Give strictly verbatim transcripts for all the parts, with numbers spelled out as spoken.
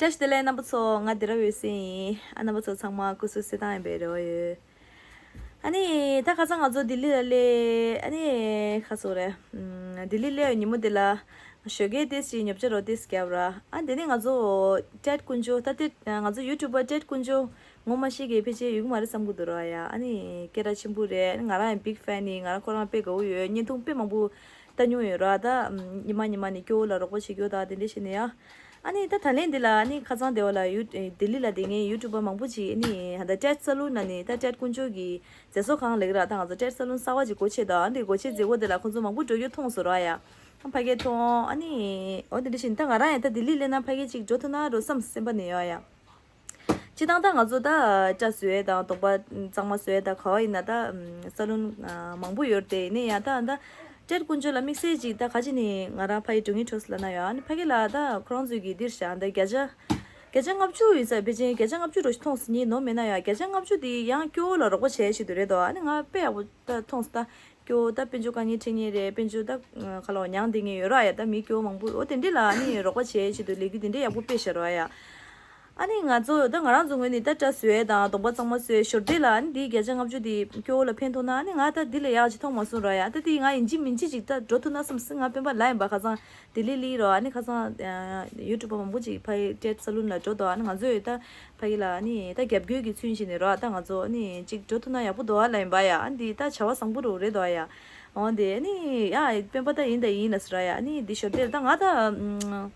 བཀྲ་ཤིས་བདེ་ལེགས་རྣམ་པ་ཚོ། ང་དེ་ར་འོད་ཟེར་ཡིན། ཨ། རྣམ་པ་ཚོ་ཚང་མ་སྐུ་གཟུགས་གསལ་ཐང་ཡིན་པའི་རེ་བ་ཡོད། ཨ་ནི་ད་ཁ་སང་ང་ཚོ་ལྡི་ལི་ལ་སླེབས། ཨ་ནི་ཁ་སོ་རེད། ཨམ། ལྡི་ལི་སླེབས་ཉིན་མོ་དེ་ལ་ཞོགས་ཀས་ཏོག་ཙམ་ཉོ་ཆ་རོ་ཏོག་ཙམ་བརྒྱབ་ར། ཨ། དེ་ནས་ང་ཚོ་ཏྲེད་དཀོན་མཆོག་ད་ལྟ་ང་ཚོ་ཡུ་ཊུབ་པ་ཏྲེད་དཀོན་མཆོག་ངོ་མ་ཤེས་མཁན་ཕལ་ཆེར་ཡོད་ཀྱི་མ་རེད་བསམ་གྱི་འདུག་ར་ཡ། ཨ་ནི་སྐད་གྲགས་ཆེན་པོ་རེད། ང་རང་ཡང་བིག་ཕེན་ཡིན། ང་རང་ཁོ་རང་དཔེ་དགའ་བོ་ཡོད། བརྙན་ཐུང་དཔེ་མང་པོ་ལྟ་མྱོང་ཡོད་ར། ད་ཉི་མ་ཉི་མ་ནས་སྐྱོ་བོ་ལ་རོགས་པ་བྱེད་རྒྱུ་ད་དེ་འདྲ་བྱས་ནས་ཡ། ཨ་ནི་ད་ད་ལན་འདི་ལ་ཨ་ནི་ཁ་སང་དེ་བ་ལ་ཡུ་ལྡི་ལི་ལ་བསྡད་མཁན་ཡུ་ཊུབ་པ་མང་པོ་ཅིག་ཨ་ནི་ད་ཏྲེད་ས་ལུན་ན་ནི་ད་ཏྲེད་དཀོན་མཆོག་གི་མཛེས་བཟོ་ཁང་ལེགས་ར། ད་ང་ཚོ་ཏྲེད་ས་ལུན་གསར་པ་ཅིག་སྒོ་ཕྱེ་ད། ཨ་ནི་སྒོ་ཕྱེ་མཛད་སྒོ་དེ་ལ་ཁོང་ཚོ་མང་པོ་འགྲོ་རྒྱུ་མཐོང་སོང་ར་ཡ། ཕ་གིར་མཐོང་། ཨ་ནི་འོ་དེ་འདྲ་བྱས་ནས་ད་ང་རང་ཡང་ད་ལྡི་ལི་སླེབས་ན་ཕ་གིར་ཅིག་འགྲོ་ཐུབ་ན་འགྲོ་བསམ་སེམས་པ་ནས་ཡོད་ཡ། སྤྱིར་བཏང་ད་ང་ཚོ་ད་སྐྲ་བཟོ་ཡས་དང་གདོང་པ་གཙང་མ་བཟོ་ཡས་དང་ག་བ་ཡིན་ན་ད་ས་ལུན་མང་པོ་ཡོད་རེད་དེ། ཡིན་ན་ཡང་ད་ད་ཏྲེད་དཀོན་མཆོག་ལ་དམིགས་བསལ་ཅིག་ད་ག་ཅི་ནས་ང་རང་ཕ་གིར་འགྲོ་ངེས་འཕྲོས་ལབ་ན་ཡང་ཨ་ནི་ཕ་གི་ལ་ད་ཁོ་རང་ཚོའི་གི་འདིར་བཞག་ད་བརྒྱ་ཆ་བརྒྱ་ཆ་ལྔ་བཅུ་ཡིན་ས། ཕལ་ཆེར་བརྒྱ་ཆ་ལྔ་བཅུ་འགྲོ་ཞིག་མཐོང་སོང་ངས་ནོར་མེད་ན་ཡང་བརྒྱ་ཆ་ལྔ་བཅུ་དེ་ཡང་སྐྱོ་བོ་ལ་རོགས་པ་བྱས་ཞིག་ཏུ་རེད་དོ། ཨ་ནི་ང་དཔེ་ཡག་པོ་ད་མཐོང་སོང་ད། སྐྱོ་བོ་ད་དཔལ་འབྱོར་དཀའ་ངལ་འཕྲད་མཁན་རེད། དཔལ་འབྱོར་ད་ཁ་ལོ་མྱངས་བསྡད་མཁན་ཡོད་ར་ཡ། ད་མི་སྐྱོ་བོ་མང་པོ་འོ་དེ་འདྲས་ལ་ཨ་ནི་རོགས་པ་བྱེད་ཆེད་དུ་ལས་འགུལ་དེ་འདྲས་ཡག་པོ་སྤེལ་བཞག་ར་ཡ། ཨ་ནི་ང་ཚོ་ད་ང་རང་ཚོ་ངོས་ནས་ད་སྐྲ་བཟོ་ཡས་དང་གདོང་པ་གཙང་མ་བཟོས་ཞོར་དེ་ལ་ཨ་ནི་དེའི་བརྒྱ་ཆ་ལྔ་བཅུ་དེ་སྐྱོ་བོ་ལ་ཕན་ཐོགས་ན་ཨ་ནི་ང་ད་འདི་ལས་ཡག་ཅིག་མཐོང་མ་སོང་ར་ཡ། ད་དེ་ང་ཡིན་གཅིག་མིན་གཅིག་ཅིག་ད་འགྲོ་ཐུབ་ན་བསམ་སེ་ང་སྤེན་པ་ལ་ཡིན་པ་ཁ་སང་ལྡི་ལི་ལི་རོ། ཨ་ནི་ཁ་སང་ཡུ་ཊུབ་པ་མང་པོ་ཅིག་ཕ་གི་ཏྲེད་ས་ལུན་ལ་འགྲོ་དོ། ཨ་ནི་ང་ཚོ་ཡོད་ད། ཕ་གི་ལ་ཨ་ནི་ད་རྒྱབ་སྐྱོར་གྱི་ཚུལ་བཞིན་ནས་རོ། ད་ང་ཚོ་ཨ་ནི་གཅིག་འགྲོ་ཐུབ་ན་ཡག་པོ་འདུག་ཨ་ལ་ཡིན་པ་ཡ། ཨ་ནི་འདི་ད་བྱ་བ་བཟང་པོ་རུ་རེད་འདུག་ཨ་ཡ། འོ་དེ་ཨ་ནི་ཡ་སྤེན་པ་ད་ཡིན་ད་ཡིན་ལ་ཟེར་ཡ། ཨ་ནི་འདི་ཞོར་དེར་ད་ང་ད་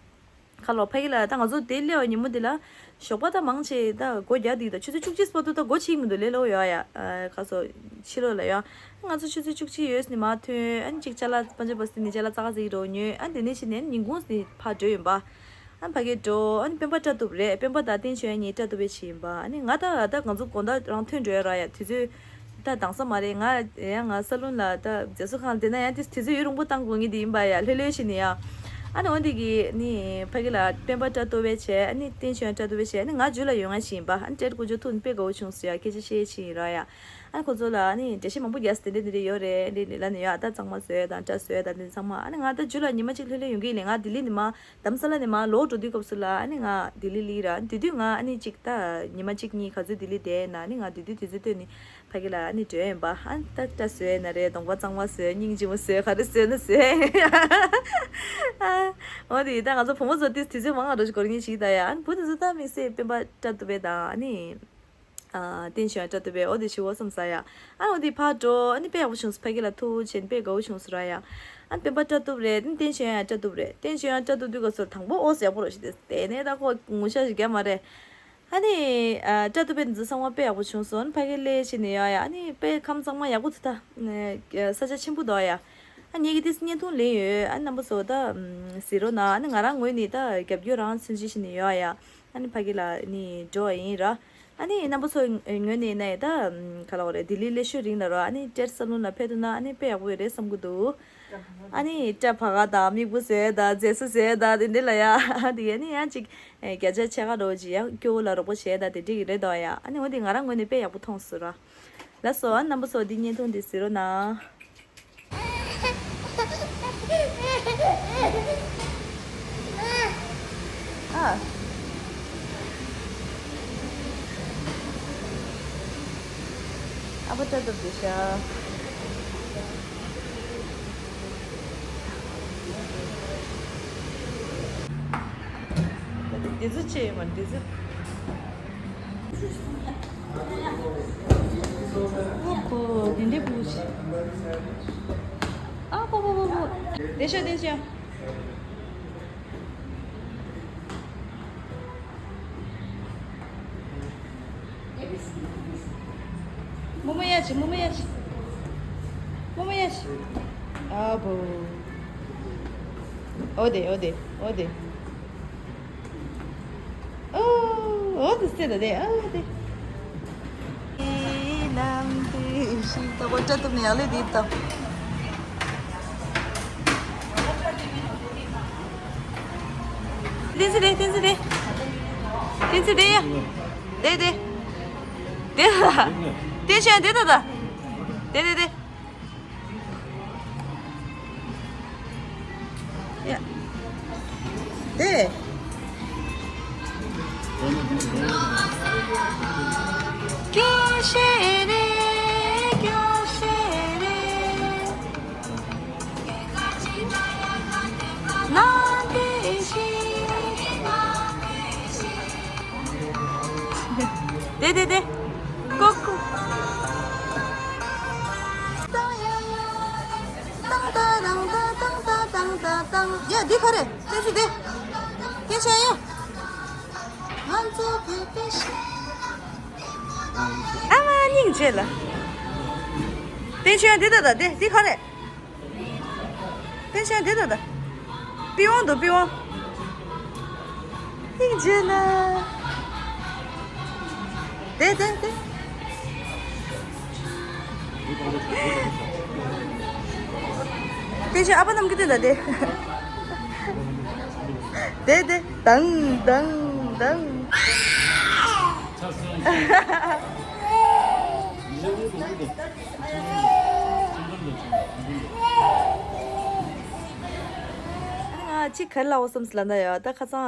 ཁ་ལོ་ཕ་གི་ལ་ད་ང་ཚོ་དེ་སླེབས་པའི་ཉིན་མོ་དེ་ལ་ཞོགས་པ་ད་མང་ཆེ་ད་སྒོ་རྒྱག་དུས་ད་ཆུ་ཚོད་བཅུ་གཅིག་བར་དུ་ད་སྒོ་ཕྱེ་གི་མི་འདུག་ལས་སླ་པོ་ཡོད་ཨ་ཡ། ཁ་སོ་ཕྱི་ལོགས་ལ་ཡོད། ང་ཚོ་ཆུ་ཚོད་བཅུ་གཅིག་ཡོལ་ནས་མར་ཐོན། ཨ་ནི་གཅིག་ཅ་ལག་པན་ཇ་བ་སི་ནས་ཅ་ལག་ཙག་ཙིག་རོ་ཉོས། ཨ་ནི་དེ་ནས་ཕྱིན་ནས་ཉིན་གུང་ནས་ཕར་འགྲོ་ཡིན་པ། ཨ་ནི་ཕ་གིར་འགྲོ། ཨ་ནི་སྤེན་པ་སྐྲ་གཏུབ་རེད། སྤེན་པ་དང་བསྟན་ཆོས་གཉིས་སྐྲ་གཏུབ་པའི་ཕྱིན་ཡིན་པ། ཨ་ནི་ང་ད་ད་ང་ཚོ་དགོང་དག་རང་ཐོན་འགྲོ་ཡ་ར་ཡ། དུས་ཚོད་ད་འདང་ས་མ་རེད། ང་ཡང་ང་ས་ལུན་ལ་ད་མཛེས་བཟོ་ཁང་བསྡད་ན་ཡང་དེ་དུས་ཚོད་ཡུན་རིང་པོ་བཏང་དགོས་ངེས་དེ་ཡིན་པ་ཡ། ལྷོད་ལྷོད་བྱས་ནས་ཡ། ཨ་ནི་འོ་འདི་གི་ནི་ཕ་གི་ལ་སྤེན་པ་སྐྲ་གཏུབ་པའི་བྱས། ཨ་ནི་བསྟན་ཆོས་ཡང་སྐྲ་གཏུབ་པའི་བྱས། ཨ་ནི་ང་རྒྱུ་ལ་ཡོང་ཡ་ཕྱིན་ཡིན་པ། ཨ་ནི་ཏྲེད་དཀོན་མཆོག་ཐུག་ནས་དཔེ་དགའ་བོ་བྱུང་སོང་ཡ། སྐད་ཆ་བཤད་ཕྱིན་ཡིན་ར་ཡ། ཨ་ཁོ་ཚོ་ལ་ཨ་ནི་འགྲེལ་བཤད་མང་པོ་རྒྱག་ས་དེ་འདྲ་དེ་འདྲ་ཡོད་རེད། འདི་ལ་ནི་ཡོད། ཨ་ད་གཙང་མ་བཟོས་དང་སྐྲ་བཟོས་དང་དེ་ཚང་མ། ཨ་ནི་ང་ད་རྒྱུ་ལ་ཉི་མ་གཅིག་ལྷོད་ལྷོད་ཡོང་གི་ཡིན་ལས། ང་ལྡི་ལི་ནས་མར་དྷ་རམ་ས་ལ་ནས་མར་ལོག་འགྲོ་དུས་སྐབས་སུ་ལ་ཨ་ནི་ང་ལྡི་ལི་ལི་ར། དེ་དུས་ང་ཨ་ནི་གཅིག་ད་ཉི་མ་གཅིག་གཉིས་ག་ཚོད་ལྡི་ལི་བསྡད་ན་ཨ་ནི་ང་དེ་དུས་དུས་ཚོད་བཏོན་ནས་ཕ་གི་ལ་ཨ་ནི་འགྲོ་ཡིན་པ། ཨ་ནི་ད་སྐྲ་བཟོས་ན་རེད། གདོང་པ་གཙང་མ་བཟོས། སྙིང་རྗེ་མོ་བཟོས། ག་རེ་བཟོས་ན་བཟོས། ཨ་འོ་དེ་ད་ང་ཚོ་བུ་མོ་ཚོ་དེ་དུས་ཚོད་མང་བ་འགྲོ་ཞིག་འགོར་ངེས་ཞིག་ད་ཡ། ཨ་ནི་བུ་དེ་ཚོ་ད་དམིགས་བསལ་སྤེན་པ་སྐྲ་གཏུབ་པའི་དང་ཨ་ནི། ཨ་བསྟན་ཆོས་ཡང་སྐྲ་གཏུབ་པས། འོ་དེ་ཞུ་བ་བསམ་ས་ཡ། ཨ་འོ་དེ་ཕར་འགྲོ། ཨ་ནི་དཔེ་ཡག་པོ་བྱུང་སོང་། ཕ་གི་ལ་ཐུག་བྱས་ནས་དཔེ་དགའ་བོ་བྱུང་སོང་ར་ཡ། ཨ་ནི་སྤེན་པ་སྐྲ་གཏུབ་རེད། ཨ་ནི་བསྟན་ཆོས་ཡང་སྐྲ་གཏུབ་རེད། བསྟན་ཆོས་ཡང་སྐྲ་གཏུབ་དུས་སྐབས་སུ་དང་པོ་ཨོ་ཙི་ཡག་པོ་རོ་ཞིག་དེ་དེ་ནས་ད་ཁོ་ངུ་ཤ་ཞིག་རྒྱག་མ་རེད། ཨ་ནི་ཨ་སྐྲ་གཏུབ་པའི་འདི་ཚོ་ཚང་མ་དཔེ་ཡག་པོ་བྱུང་སོང་། ཨ་ནི་ཕ་གི་སླེབས་ཕྱིན་ནས་ཡ་ཡ། ཨ་ནི་དཔེ་ཁམས་གཙང་མ་ཡག་པོ་འདུག་ད། ས་ཆ་ཆེན་པོ་འདུག་ཡ། ཨ་ངེད་ཀྱིས་དེ་བརྙན་ཐུང་ལེན་ཡོད། ཨ་ནི་རྣམ་པ་ཚོ་ད་གཟིགས་རོགས་གནང་། ཨ་ནི་ང་རང་ངོས་ནས་ད་རྒྱབ་སྐྱོར་རང་མཚོན་བྱེད་བྱས་ནས་ཡོད་ཡ། ཨ་ནི་ཕ་གི་ལ་ནི་འགྲོ་བ་ཡིན་ར། ཨ་ནི་རྣམ་པ་ཚོའི་ངོས་ནས་ནས་ད་ག་ལབ་དགོས་རེད། ལྡི་ལི་སླེབས་ཤོག་རིང་ལ་རོ། ཨ་ནི་ཏྲེད་ས་ལུན་ལ་ཕེབས་ཐུབ་ན་ཨ་ནི་དཔེ་ཡག་པོ་ཡོད་རེད་བསམ་གྱི་འདུག་ཨ་ནི་སྐྲ་ཕར་ག་དང་མིག་སྤུ་བཟོས་དང་མཛེས་བཟོ་བཟོས་དང་དེ་འདྲ་ལ་ཡ། དེ་ཨ་ནི་ཡང་ཅིག་བརྒྱ་ཆ་ཕྱེད་ཀ་འདྲ་བོ་ཅིག་ཡང་སྐྱོ་བོ་ལ་རོགས་པ་བྱས་དང་དེ་འདྲ་གི་རེད་དོ་ཡ། ཨ་ནི་འོ་དེ་ང་རང་ངོས་ནས་དཔེ་ཡག་པོ་མཐོང་སོང་ར། ལགས་སོ། ཨ་རྣམ་པ་ཚོ་འདི་བརྙན་ཐུང་འདི་གཟིགས་རོགས་གནང་། ཨ། ཨ་ཕ་སྐྲ་གཏུབ་བསྡད་ཤག་འདི་ཚོ་ཅི་ཡིན་མ་འདི་ཚོ། ཨོ་ཧོ། དེ་འདྲའི་སྤུ་གུ་ཞིག་ཨ་ཧོ་ཧོ་ཧོ་ཧོ། བསྡད་ཤག་བསྡད་ཤག་རྨོ་མོ་ཡ་ཆི། རྨོ་མོ་ཡ་ཆི། རྨོ་མོ་ཡ་ཆི། ཨ་བོ། ཨོ་དེ་ཨོ་དེ་ཨོ་དེ། ཨོ་ཨོ་དེ་སེ་ད་དེ་ཨོ་དེ། ཨེ་ལམ་དེ་ཤིང་ད་གོ་སྐྲ་གཏུབ་ནས་ཡག་ལེ་དེ་ད། བསྟན་འཛིན་རེད། བསྟན་འཛིན་རེད། བསྟན་འཛིན་རེད་ཡ། དེ་དེ། དེ་ལ། བསྟན་ཆོས་དེ་ད་ད། དེ་དེ་དེ། ཡ། དེ། སྐྱོ་ཤས་རེད། སྐྱོ་ཤས་རེད། ནང་དེ་ཤི། དེ་དེ་དེ། ཀོ་ཀོ། ཡ་འདི་ག་རེ། དེ་ཚོ་དེ། སྐད་ཆ་ཡ། ང་ཚོ་བོད་པའི་ཤ། ཨ་མ་སྙིང་རྗེ་ལ། བསྟན་ཆོས་འདི་ད་ད་དེ་འདི་ག་རེ། བསྟན་ཆོས་འདི་ད་ད། པི་ཝང་འདུག་པི་ཝང་། སྙིང་རྗེ་ལ། དེ་དེ་དེ། བསྟན་ཆོས་ཨ་ཕ་རྣམས་ཀྱི་དེ་ད་དེ། དེ་དེ། དང་དང་དང་། ང་གཅིག་ག་རེ་ལབ་དགོས་བསམ་སོང་ལབ་ན་ཡ། ད་ཁ་སང་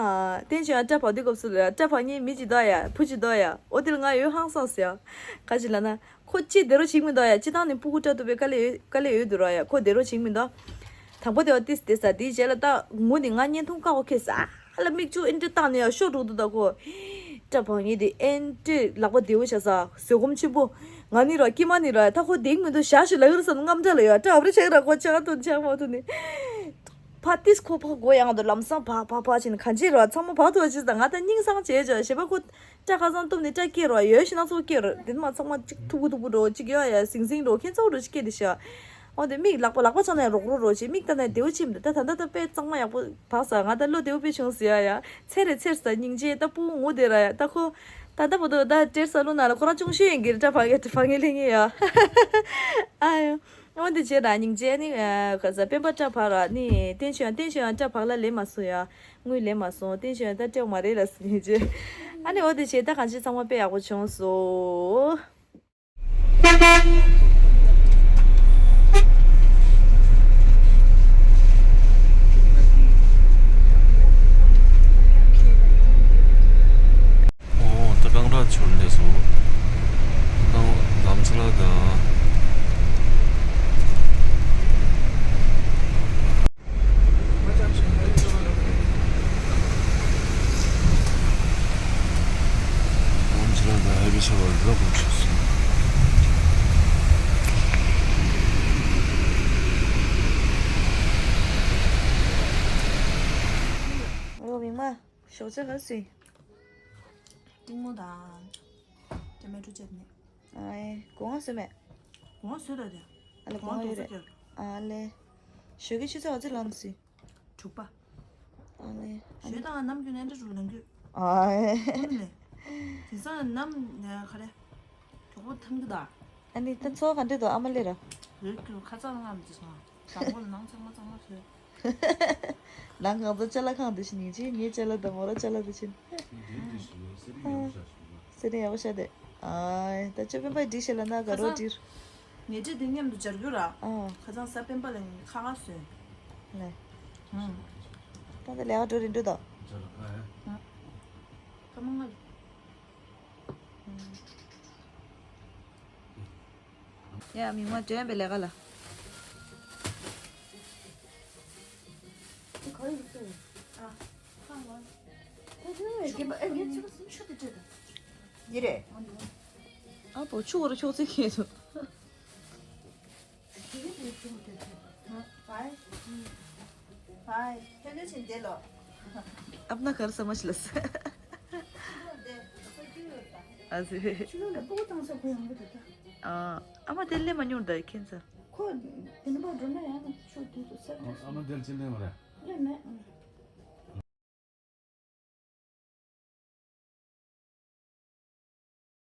བསྟན་ཆོས་ཡང་སྐྲ་བག་དུས་སྐབས་སུ་ལ་སྐྲ་བག་མཁན་མི་གཅིག་འདུག་ཡ། བུ་གཅིག་འདུག་ཡ། འོ་དེ་ལ་ང་ཡོད་ཧང་སངས་སོང་ཡ། ག་ཅི་ལབ་ན། ཁོ་ཅི་བདེ་རོགས་བྱེད་ཀྱི་མི་འདུག་ཡ། སྤྱིར་བཏང་ནས་སྤུ་གུ་སྐྲ་གཏུབ་པའི་དཀའ་ལས་ཡོད། དཀའ་ལས་ཡོད་འདུག་ར་ཡ། ཁོ་བདེ་རོགས་བྱེད་ཀྱི་མི་འདུག་དང་པོ་དེ་བ་ཏིས་དེ་ཟ། དེའི་རྗེས་ལ་ད་ངུ་ནི་ང་བརྙན་ཐུང་བཀག་པ་ཁེལ་ས། ཨ་ལ་མིག་ཆུ་ཨེ་འདྲ་བཏང་ནས་ཡ་ཤོར་འགྲོ་འདུག་ད་ཁོ། སྐྲ་བག་ཡས་དེ་ཨེ་འདྲ་ལག་པ་བདེ་བོ་བྱ་ས་བཟོད་སྒོམ་ཆེན་པོ། ང་ནི་ར་སྐྱེས་མ་ནི་ར་ད་ཁོ་བདེ་གི་མི་འདུག་ཞག་ཞིག་ལ་ཡོད་ར་ས་ནི་རྔམ་སྐྲག་ལ་ཡ། སྐྲ་ཨབ་ར་ཆག་ར་ཁོ་ཆག་ཐུབ་ཆག་མ་ཐུབ་ནི། ཕ་ཏིས་ཁོ་ཕ་གོ་ཡང་དུ་ལམ་སང་ཕ་ཕ་ཕ་བྱས་ནས་གང་བྱེད་ར་ཚང་མ་བག་ཐུག་བྱེད་ས། ང་ད་སྙིང་སང་བྱས་བྱ་ཞེས་པ་ཁོ། སྐྲ་ཁ་སང་གཏུབ་ནས་སྐྲ་སྐྱེས་རོགས་ཡོད་ཤི་ན་ཚོ་སྐྱེས་རོགས་དེ་མ་ཚང་མ་གཅིག་མཐུག་པོ་མཐུག་པོ་རོགས་གཅིག་ཡོད་ཡ་ཟིང་ཟིང་རོགས་ཁྱེད་ཚོ་རོགས་གཅིག་སྐྱེས་དེ་ཤ། འོ་དེ་མིག་ལག་པ་ལག་པ་ཚང་ནས་རོགས་རོགས་རོགས་བྱེད་མིག་ལྟ་ནས་བདེ་བོ་ཕྱིན་འདུག་ད་ད་ད་ད་དཔེ་གཙང་མ་ཡག་པོ་བག་ས་ང་ད་བློ་བདེ་བོ་དཔེ་བྱུང་ཟེར་ཡ་ཡ། ཚེ་རེ་ཚེར་ས་སྙིང་རྗེ་ད་སྤུ་ངུ་དེ་ར་ཡ་ད་ཁོ། ད་ད་བོ་དོ་ད་སྤྲེལ་ས་ལུ་ན་ལ་ཁོ་རང་ཅུང་ཤོས་ཡིན་གྱི་རེད་ད་བག་ཡ་བག་ངེ་ལེ་ངེ་ཡ། ཨ་ཡ། འོ་དེ་བྱས་ར་སྙིང་རྗེ་ནི་ག་ས་སྤེན་པ་སྐྲ་བག་ར་ནི་བསྟན་ཆོས་ཡང་བསྟན་ཆོས་ཡང་སྐྲ་བག་ལ་ལེ་མ་སོང་ཡ། དངུལ་ལེན་མ་སོང་། བསྟན་ཆོས་ད་སྤྲད་མ་རེད་ལ་ཟེར་ནས་བརྗོད། ཨ་ནི་འོ་དེ་བྱས་ད་གང་ཅི་ཚང་མ་དཔེ་ཡག་པོ་བྱུང་སོང་། ཨོ་ད་རྐང་རག་ཆུར་སླེབས་སོང་། རྐང་ལམ་ཆུ་ལ་ད། ཨོ་མིག་དམར། ཞོགས་ཇ་ག་རེ་བཟོས། ཏིང་མོ་དང་། ཏོ་མེ་ཊོ་ཅེ་ནི། ཨ་ཨེ། སྒོ་ང་བཟོས་མེད། སྒོ་ང་བཟོས་ད་དེ། ཨ་ལེ་སྒོ་ང་ཡོད་རེད། ཨ་ལེ། ཞོགས་ཀའི་ཆུ་ཚོད་ག་ཚོད་ལངས་སོང་། དྲུག་པ། ཨ་ལེ། ཨ་ཞོད་ལེ། དང་ནམ་རྒྱུན་ནས་འདྲ་རུ་ལངས་རྒྱུ། ཨ་ཨེ། ཨ་ནི་ལེ། དེང་སང་ནམ་ནས་ག་རེ། གྲོགས་པོ་ཐང་གི་ད། ཨ་ནི་ད་ཚོ་ག་འདྲ་འདུག་ཨ་མ་ལེ་ར། རེད་ཀྱི་ཁ་ཚ་ལངས་མི་འདུག་སོང་། དང་པོ་ནང་ཚང་མ་གཙང་མ་བཟོས། ནང་གང་ཚོ་ཅ་ལག་ཁང་དུ་ཞིག་ཉིན་གཅིག་ངའི་ཅ་ལག་དང་མོ་ར་ཅ་ལག་དུ་ཕྱིན། སེ་རིང་ཡག་པོ་ཤ་དེ། ཨ་ད་ཅོ་སྤེན་པ་འདི་ཤེས་ལ་ན་ག་རོ་ཁ་སང་འདིར། ཉལ་ཁྲི་འདི་མཉམ་དུ་སྦྱར་རྒྱུ་ར། ཨ་ཁ་སང་གཟའ་སྤེན་པ་ལ་ངས་ཁ་ཁ་བཟོས། ལེ། ཨང་། ད་ད་ལས་ཀ་འགྲོ་རིན་འགྲོ་དོ། ཨང་། ཁ་མ་ང་། ཡ་མིག་དམར་དྲན་པའི་ལས་ཀ་ལ། འདི་རེད། ཨ་པོ་ཆུ་བོར་ཁྱོག་ཚིག་ཁེལ་འདུག་ཨབ་ན་གར་ས་མ་ཤི་ལ་ས། ཨ་ཟེ། ཨ་ཨ་མ་དེ་ལས་མ་ཉུང་ད་ཁྱེད་ཚ། ཁོ་དེ་ནི་པ་འགྲོ་ན་ཡང་ཆུ་དུས་སུ་ས། ཨ་མ་དེ་ལ་ཅི་ལས་མ་རེད། ལས་མེད།